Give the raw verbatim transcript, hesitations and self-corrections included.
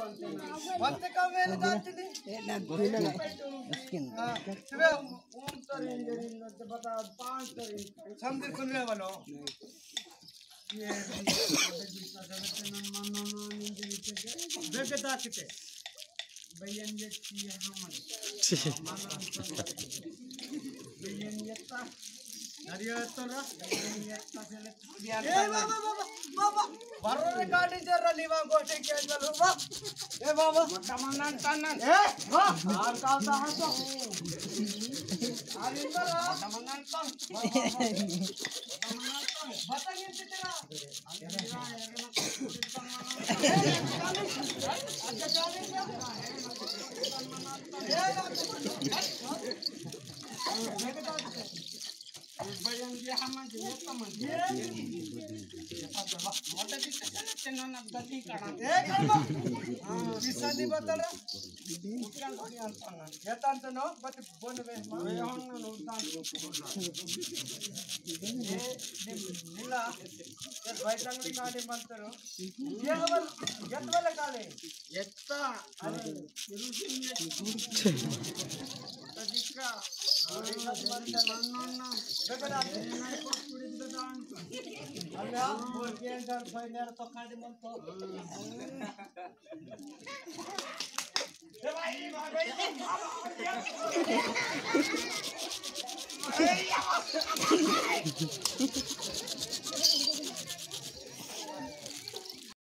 पत्ते का मेल दांतनी। हाँ, तुम्हें ओम तरी इंजरी बता पांच तरी समझ कुन में वालो। ये बेगे दाखते। भैया ये किया हम। भैया ये ता। अरे ये तो ना। भैया ये ता से ले। ए बाबा, बाबा, बाबा। बारो ने गाड़ी जरा लीवा गोटे के अंदर हो, बाबा। ए बाबा। मोटा मनन तनन। ए, वाह। आर का ता है तो। अरे इंदर आ। मोटा मनन तन। बता ये कितना। नीला, ये भाई संगली काले मंत्र। ये हमारे, ये तो वाला काले। ये तो, अरे, ये रूसी में। तदिका, अरे, ये तो मंत्र। ना, ना, ना। बेटा, ये ना को पूरी दान। अरे, आप बोल के डर भाई मेरा तो काले मंत्र।